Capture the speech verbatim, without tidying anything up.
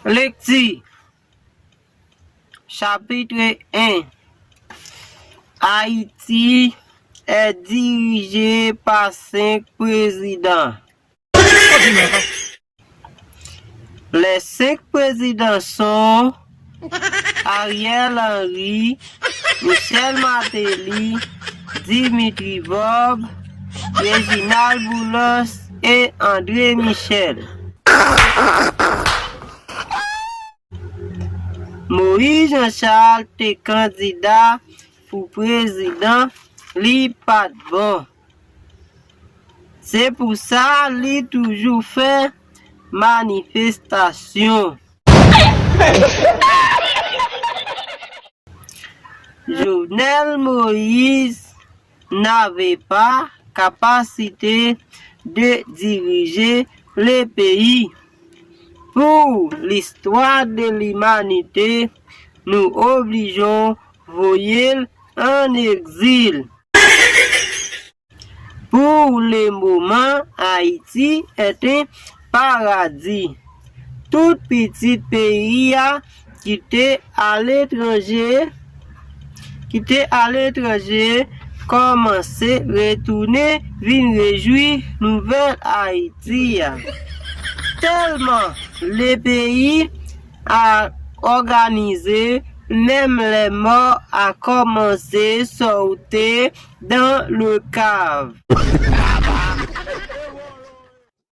Lekti. Chapitre un. Ayiti est dirigée par cinq présidents. Les cinq présidents sont Ariel Henry, Michel Martelly, Dimitri Vorbe, Réginald Boulos et André Michel. Moïse Jean Charles te kandida pou prezidan, li pa t bon. Se pou sa li toujou fè manifestasyon. Jovenel Moïse n'avait pas capacité de diriger le pays. Pour l'histoire de l'humanité, nous obligeons voyé l en exil. Pour le moment, Haïti est un paradis. Tout pitit peyi a ki te aletranje, ki te aletranje, kòmanse retounen vin rejwi nouvèl Ayiti a. Tèlman le peyi a òganize, menm les morts a kòmanse sòte dans le cave.